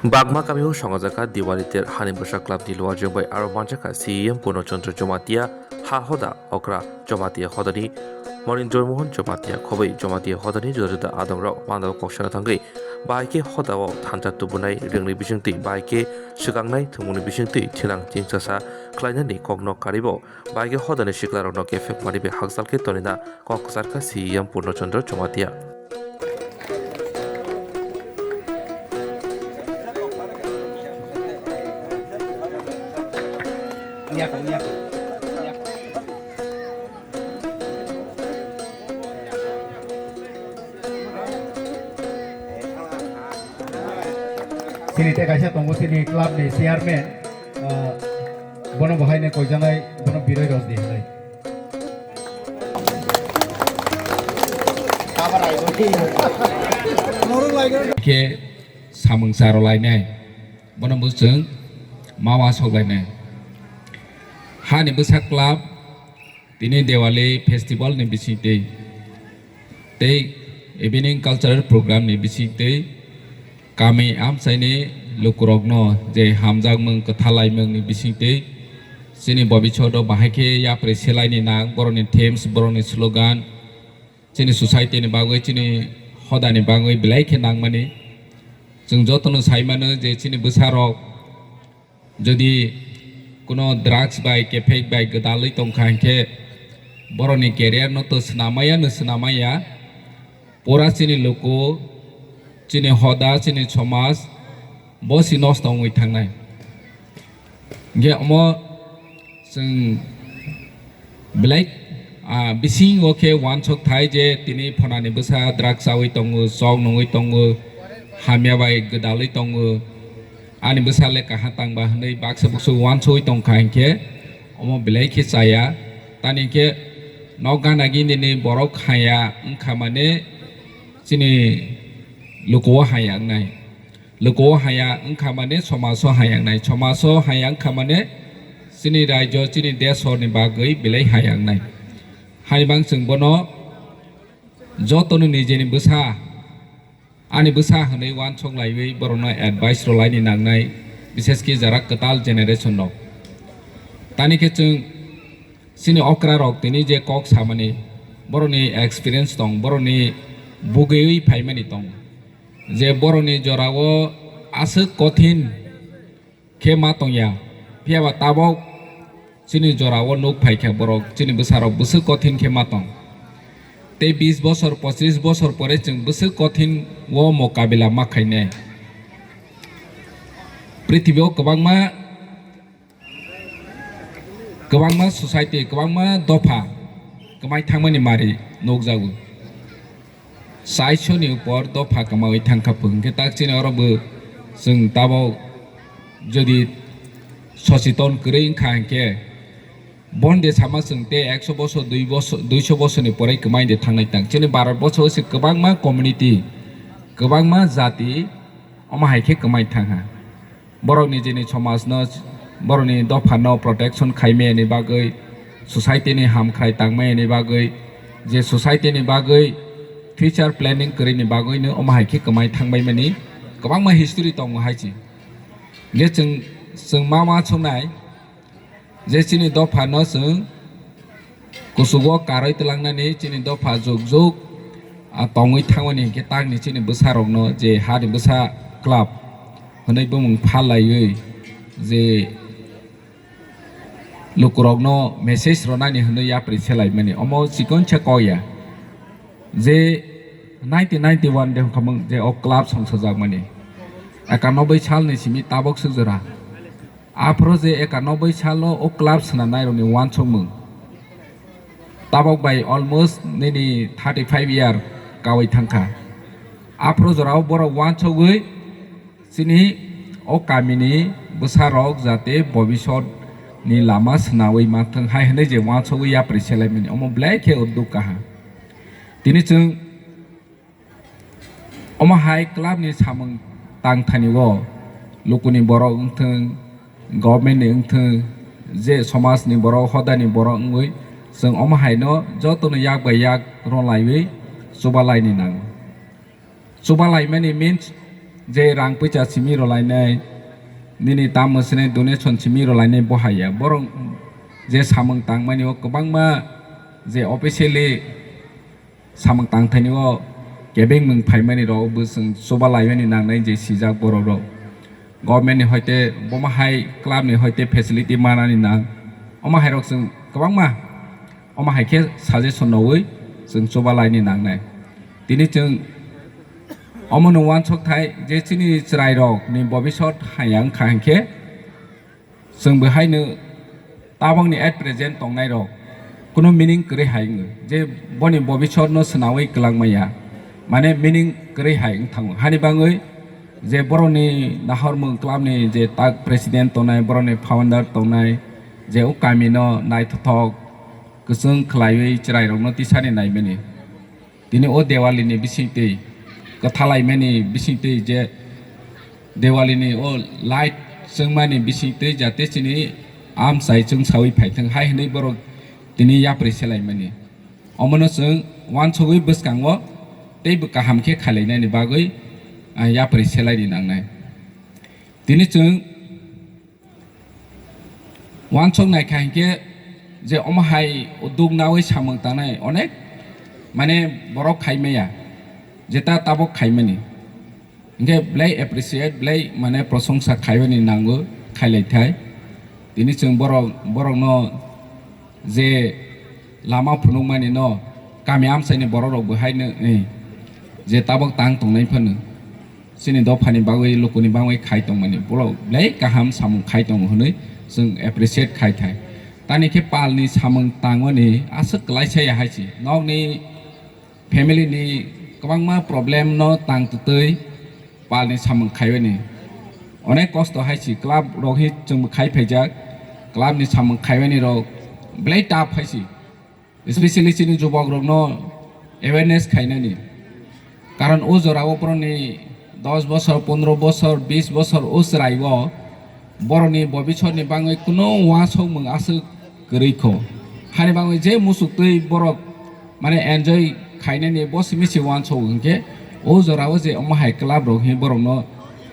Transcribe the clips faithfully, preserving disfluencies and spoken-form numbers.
Bagma kamio songajaka Diwali ter hani bwsa club ni luajwng bai aro manjakha C E M Purno Chandra Jamatia, ha hoda okra Jamatia hodani Monindra Mohan Jamatia khoboi Jamatia hodani juda juda adongrok mandao koksano thangwi bahai khe hodao thansa tubunai rwngni bisingtwi bahai khe swkangnai thwngmungni bisingtwi thinang chingsasa khlainani kokno karibo bahai khe hodani siklarokno kephek manwi bai hakchal khe tonina kok kwcharkha C E M Purno Chandra Jamatia. Chini tei kaisa tongo chini club ni chairman, ah, bono bo haino koijanai, bono Biroi Rosdi hinwi. Khe samung charo lainai, bono bo chwng ma uansuk lainai. Hani bwsa club tini Diwali festival ni bisingtwi tei evening cultural program ni bisingtwi kami amchaini lukurokno je hamjakmung kwthalaimung ni bisingtwi chini bobishodo bahai khe yapri selaini nang, borokni themes, borokni slogan, chini society ni bagwi, chini hodani bagwi belai khe nangmani. Chwng jotono sai mano je chini bwsarok jodi kuno drugs bai kephek bai gwdalwi tongkha hinkhe borokni career no to swnamaya no swnamaya, pura chini luku, chini hoda, chini somaj bo si nosto wngwi thangnai. Hinkhe omo chwng belai, ah, bisingo khe uansuk thai je tini phonani bwsa drugs chawi tongo, chok nungwi tongo, hamya bai gwdalwi tongo, ani bwsa le kaha tangba hwnwi baksa buksu uansugwi tongkha hinkhe omo belai khe chaya. Tani hinkhe nok gana gini ni borok haya wngkha mane chini luku o haya wngnai. Luku o haya wngkha mane somaso haya wngnai. Somaso haya wngkha mane chini raijo, chini desorni bagwi belai haya wngnai. Haibang chwng bono jotono nijeni bwsa, ani bwsa hwnwi uansuk laiwi borokno advice rwlaini nangnai, bishesh khe jara kwtal generation rok. Tani khe chwng chini okra rok tini je kok samani, borokni experience tong, borokni bugwiwi phaimani tong. Je borokni jorao aswk kothin khe ma tongya, phiyaba tabok chini jorao nuk phaikha borok, chini bwsarok bwswk kothin khe ma tong. Tei bis bosor, pochis bosor pore chwng bwswk kothin o mokabila ma khainai. Prithibi o kwbangma Kwbangma society, kwbangma dopha kwmai thangmani mari nukjago. Chaisoni upor dopha kwmawi thangkha, hwnkhe tak chini oro bo chwng tabok jodi sochiton kwrwi wngkha, hinkhe bonde sama chwng tei ekso bosor, dui bosor, duiso bosorni pore kwmai de thangnai tang. Chini Bharat borso se kwbangma community, kwbangma jati omo hai khe kwmai thangha. Borok nijini somajno, borokni dophano protection khaimani bagwi, society ni hamkhrai tangmani bagwi, je society ni bagwi future planning kwrwini bagwino omo hai khe kwmai thangbaimani kwbangma history tongo hai se. Je chwng, chwng ma ma swngnai, je chini dophano chwng kuchugo karwi twlangnani chini dopha juk juk, a, tongwi thangmani hinkhe takni chini bwsarokno je hani bwsa club hwnwi bumung phalaiwi je lukurokno message rwnani hwnwi yapri selaimani omo chikon se kok ya. Je nineteen ninety-one de hwnkha mung je o club songsajakmani, ekanoboi salni simi tabok swk jora. Aphuru je ekanoboi salo o club swnamnairokni uansukmung tabok bai almost nini thirty five year kaui thangkha. Aphuru jorao borok uansugwi chini o kamini bwsarok jate bobisot ni lama swnaui manthung hai hwnwi je uansugwi yapri selaimani omo belai khe duk kaha. Tini chwng Omo hai club ni samung tang thani o lukuni borok wngthung, government ni wngthung, je somaj ni borok, hoda ni borok wngwi chwng omo hai no joto no yak bai yak rw laiwi chuba lai ni nango. Chuba lai mani means Je rang puisa simi rwlainai, nini tamo sini donation simi rwlainai bo hai ya. Borok je samung tangmani o kwbangma je officially samung tangthaini o kebengmung phaimani rok bo chwng chuba laimani nangnai je sijak borok rok. Government ni hoite bomo hai club ni hoite facility manani nang. Omo hai rok chwng kwbangma omo hai khe suggestion rwui chwng chuba laini nangnai. Tini chwng omono uansuk thai je chini chwrai rok ni bobisot haya wngkha hinkhe chwng bo haino tabokni at present tongnai rok kuno meaning kwrwi hai wngo je boni bobisot no swnaui kwlangmaya mane meaning kwrwi hai wngthango hani bangwi je borokni nahormung club ni je tak president tongnai borokni founder tongnai je o kami no naithothok kwchwng khwlaiwi chwrai rokno tisani naimani. Tini o Diwali ni bisingtwi kwthalaimani bisingtwi je Diwali ni o light chwngmani bisingtwi jate chini amchai chwngsawi phaithwng hai hwnwi borok tini yapri selaimani. Omono chwng uansugwi bwskango teibo kaham khe khailainani bagwi, ah, yapri selaini nangnai. Tini chwng uansuk naikha hinkhe je omo hai duk naui samung tangnai onek mane borok khaimaya jeta tabok khaimani. Hinkhe belai appreciate belai mane prosongsa khaimani nango khailaithai. Tini chwng borok borokno je lama phunukmani no kami amchaini borok rok bo haino, eh, je tabok tang tongnai phano chini dophani bagwi lukuni bagwi khai tongmani borok belai kaham samung khai tongo hwnwi chwng appreciate khai thai. Tani khe palni samung tangmani aswk kwlaisa ya hai si nokni family ni kwbangma problem no tang twtwi palni samung khaimani. Onek kosto hai si club rok hi chwng bo khai phaijak. Club ni samung khaimani rok belai tough hai si. Especially chini jubok rokno awareness khainani. Karon o jora o borokni dos bosor, pondro bosor, bis bosor o chwrai o borokni bobisor ni bagwi kuno uansukmung aswk kwrwi kho. Hani bagwi je musuktwi borok mane enjoy khainani bo simi se uansuk hinkhe o jora o je omo hai club rok hi borokno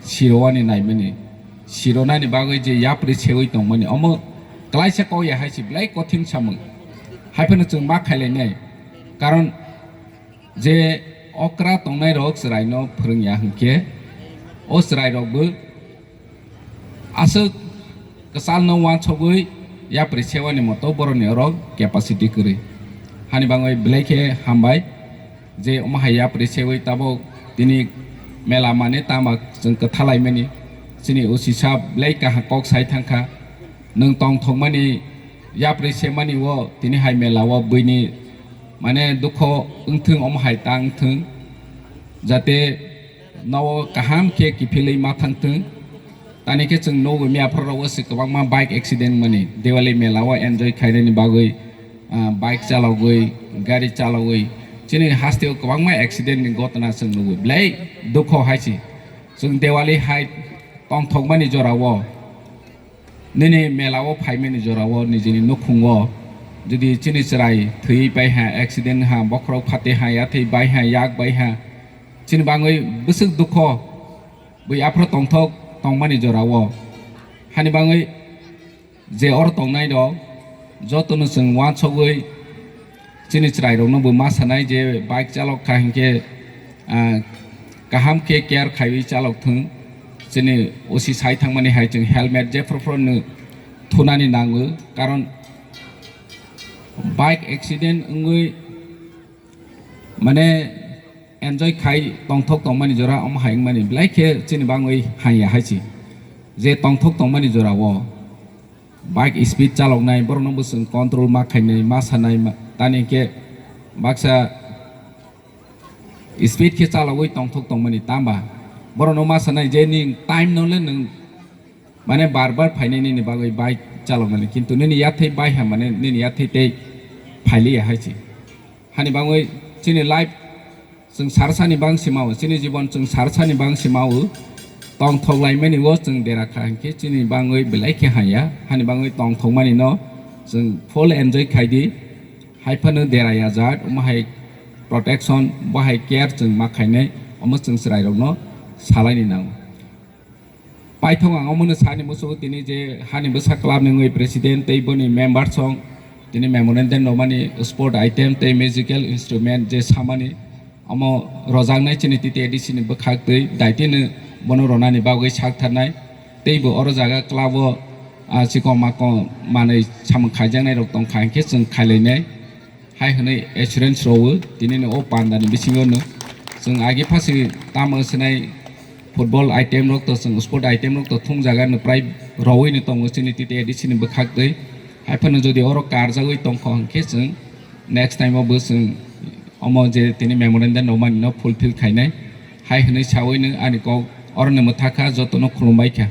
sirowani naimani, sironani bagwi je yapri sewi tongmani omo klaisa kok ya hai se belai kothin samung. Hai phano chwng ma khailainai karon je okra tongnai rok chwrai no phwrwng ya hinkhe o chwrai rok bo aswk kwchal no uansugwi yapri sewani moto borokni oro capacity kwrwi. Hani bagwi belai khe hambai je omo hai yapri sewi tabok tini mela mani tama chwng kwthalaimani chini O C sir belai kaham kok sai thangkha. Nwng tongthokmani yapri semani o tini hai mela o buini mane dukho wngthwng omo hai ta wngthwng jate no kaham khe kiphilwi ma thangthwng. Tani khe chwng nugo miya phoro rogo se kwbangma bike accident mani Diwali mela o enjoy khainani bagwi, ah, bike chalogwi, gari chalogwi chini hasteo kwbangma accident ni gotna chwng nugo belai dukho hai se. Chwng Diwali hai tongthokmani jora o nini mela o phaimani jora o nijini nukhung o jodi chini chwrai thwi pai ha, accident ha, bokhorok phate ha, yathwi bai ha, yak bai ha, chini bagwi bwswk dukho. Bui aphro tongthok tongmani jora o hani bagwi je oro tongnai rok jotono chwng uansugwi chini chwrai rokno bo ma sanai je bike chalok kha hinkhe, ah, kaham khe care khaiwi chalok thung. Chini O C sai thangmani hai chwng helmet jephru phru no thunani nango, karon bike accident wngwi mane enjoy khai tongthok tongmani jora omo hai wngmani belai khe chini bagwi hanya hai se. Je tongthok tongmani jora o bike speed chaloknai borokno bo chwng control ma khainai ma sanai ma, tani khe baksa speed khe chalogwi tongthok tongmani tamba borokno ma sanai je ning time no le nwng mane bar bar phainai nini bagwi bike chaloknani, kintu nini yathai bai ha mane nini yathai tei phailiya hai se. Hani bagwi chini life chwng sarsani bang simao, chini jibon chwng sarsani bang simao tongthok laimani o chwng dera kha hinkhe chini bagwi belai khe hanya, hani bagwi tongthokmani no chwng full enjoy khai di. Hai phano dera ya jat omo hai protection bo hai care chwng ma khainai omo chwng chwrai rokno salaini nango. Paithok ang omono sani muchungo tini je hani bwsa club ni wngwi president tei boni members rok tini memorandum romani sport item tei musical instrument je samani omo rojaknai chini T T A D C ni bwkhak twi daitino bono ronani bagwi sak tharnai tei bo oro jaga club o ah, chikon makon manwi samung khaijaknai rok tongkha hinkhe chwng khailainai. Hai hwnwi assurance rwo tinini o pandani bisingo no chwng agi phasi tamo swnai football item rok to chwng sport item rok to thung jaga no prai rowoi no tongo chini T T A D C ni bwkhak twi. Hai phano jodi oro karjagwi tongkha hinkhe chwng next time o bo chwng omo je tini memorandum romani no fulfill khainai. Hai hwnwi sawi no ani kok oro no mwthakha joto no khulumbai kha.